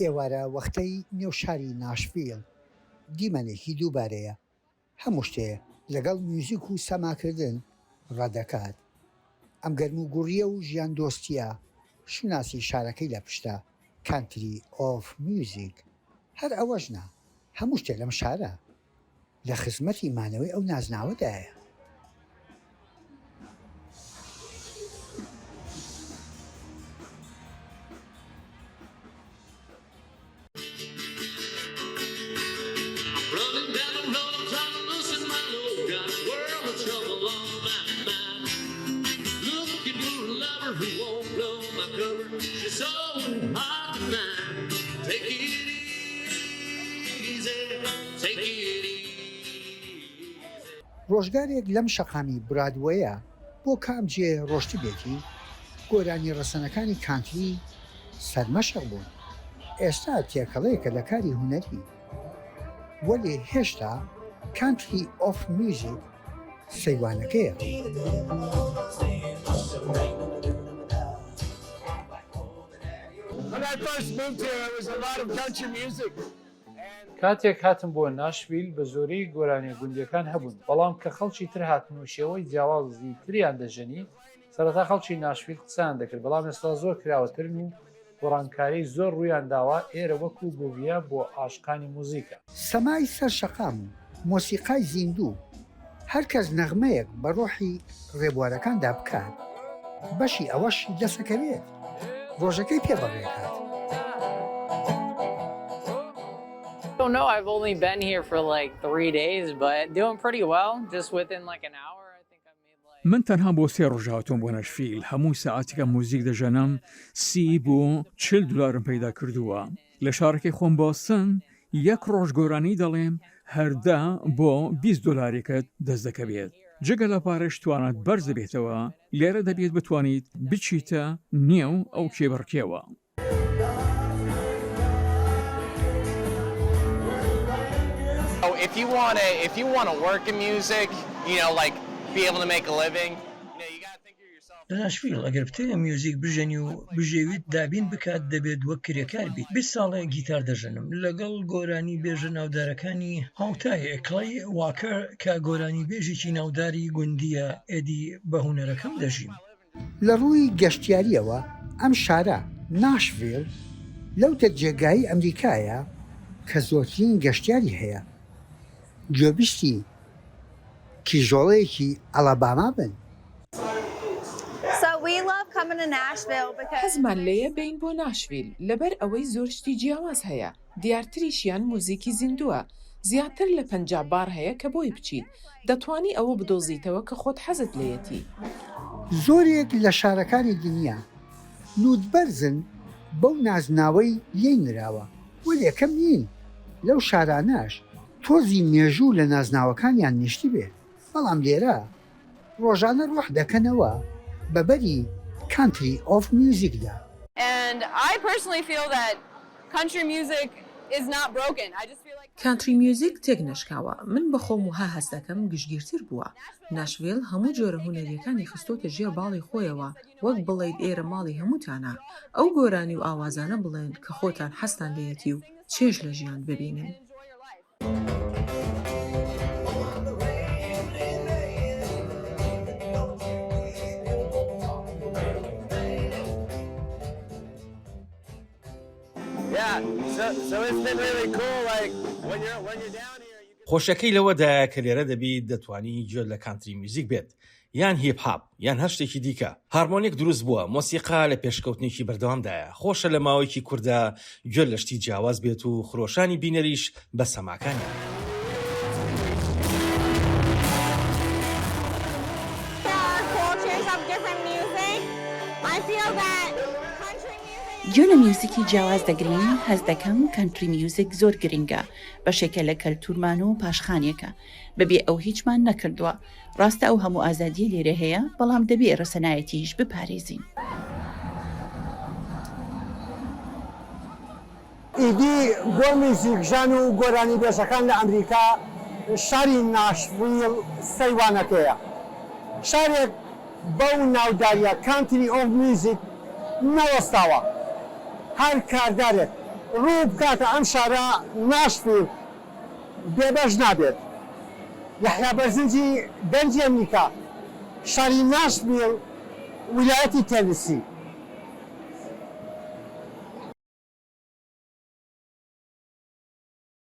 ئێوارە وەختەی نێو شاری ناشڤیل دیمەنێکی دووبارەیە، هەموو شتێ لەگەڵ میوزیک و سەماکردن ڕەدەکات. ئەم گەرموگوڕییە و ژیاندۆستییە شوناسی شارەکەی لە پشتە، Country of Music. هەر ئەوەش نا، هەموو شتێ لەم شارە لە خزمەتی مانەوەی ئەو نازناوەدایە. ڕۆژگارێک لەم شەقامی برادوەیە بۆ کام جێ ڕۆشتبێتی، گۆرانیە ڕەسەنەکانی کانتری سەرمەشق بوون، ئێستا تێکەڵەیەکە لە کاری هونەری، وەلێ هێشتا Country of Music سەیوانەکەیە. کاتێک هاتم بۆ ناشڤیل بە زۆری گۆرانیە گوندیەکان هەبوون، بەڵام کە خەڵکی تر هاتن و شێوەی جیاوازی تریان دەژەنی، سەرەتا خەڵکی ناشڤیل قسەیان دەکرد، بەڵام ئێستا زۆر کراوەترن و گۆڕانکاری زۆر ڕوویان داوە، ئێرە وەکو بوڤیە بۆ عاشقانی موزیکە. سەمای سەر شەقام و مۆسیقای زیندوو، هەر کەس نەغمەیەک بە ڕۆحی ڕێبوارەکاندا بکات، بەشی ئەوەشی دەسەکەوێت ڕۆژەکەی پێ بەڕێکات. من تەنها بۆ سێ ڕۆژ هاتووم بۆ نەشفیل، هەموو سەعاتێکە موزیک دەژەنم، 30 بۆ 40 دۆلارم پەیدا کردووە. لە شارەکەی خۆم بۆستن یەک ڕۆژ گۆرانی دەڵێم هەر دە بۆ 20 دۆلارێکت دەست دەکەوێت. جگە لە پارەش توانات بەرز دەبێتەوە، لێرە دەبێت بتوانیت بچیتە نێو ئەو کێبڕکێوە. لە ناشڤیل ئەگەر بتەوێت میوزیک بژەنی و بژێویت دابین بکات دەبێت وەک کرێکار بیت. 20 ساڵە گیتار دەژەنم لەگەڵ گۆرانیبێژە ناودارەکانی هاوتای کلەی واکەر کە گۆرانیبێژێکی ناوداری گوندییە ئێدی بە هونەرەکەم دەژیم. لە ڕووی گەشتیارییەوە ئەم شارە، ناشڤیل، لەو دە جێگایەی ئەمریکایە کە زۆرترین گەشتیاری هەیە. گوێبیستی کیژۆڵەیەکی ئەلاباما بن. حەزمان لێیە بێین بۆ ناشڤیل لەبەر ئەوەی زۆر شتی جیاواز هەیە، دیارتریشیان موزیکی زیندووە، زیاتر لە 50 باڕ هەیە کە بۆی بچیت، دەتوانی ئەوە بدۆزیتەوە کە خۆت حەزت لێیەتی. زۆرێک لە شارەکانی دنیا لووتبەرزن بەو نازناوەی لێی نراوە، وەلێ کەم نین لەو شارانەش تۆزی مێژوو لە نازناوەکانیان نیشتبێ، بەڵام لێرە ڕۆژانە ڕۆح دەکەنەوە بە بەری Country of Music دا. کانتری میوزیک تێک نەشکاوە، من بە خۆم وەها هەست دەکەم گشتگیرتر بووە. ناشڤیل هەموو جۆرە هونەرییەکانی خستۆتە ژێر باڵی خۆیەوە وەک بڵێیت ئێرە ماڵی هەمووتانە. ئەو گۆرانی و ئاوازانە بڵێن کە خۆتان حەزتان لێیەتی و چێژ لە ژیان ببینن. خۆشیەکەی لەوەدایە کە لێرە دەبیت دەتوانی گوێت لە کانتری میوزیک بێت یان هیپ هاپ یان هەر شتێکی دیکە هارمۆنیک دروست بووە مۆسیقا لە پێشکەوتنێکی بەردەوامدایە خۆشە لە ماوەیەکی کورتدا گوێت لە شتی جیاواز بێت و خرۆشانی بینەریش بە سەماکانیان. گوێ لە میوزیکی جیاواز دەگرین، هەست دەکەم کەنتری میوزیک زۆر گرنگە، بەشێکە لە کەلتوورمان و پاشخانێکە، بەبێ ئەو هیچمان نەکردووە. ڕاستە ئەو هەموو ئازادییە لێرە هەیە، بەڵام دەبێ ڕەسەنایەتیش بپارێزین. ئیدی بۆ میوزیکژەن و گۆرانیبێژەکان لە ئەمریکا شاری ناشڤیل سەیوانەکەیە. شارێک بەو ناودارییە Country of Music نەوەستاوە. هەر کاردارێک. ڕوو بکاتە ئەم شارە ناشفیل بێبەش نابێت. یەحیا بەرزنجی، دەنگی ئەمریکا، شاری ناشڤیل، ویلایەتی تێنسی.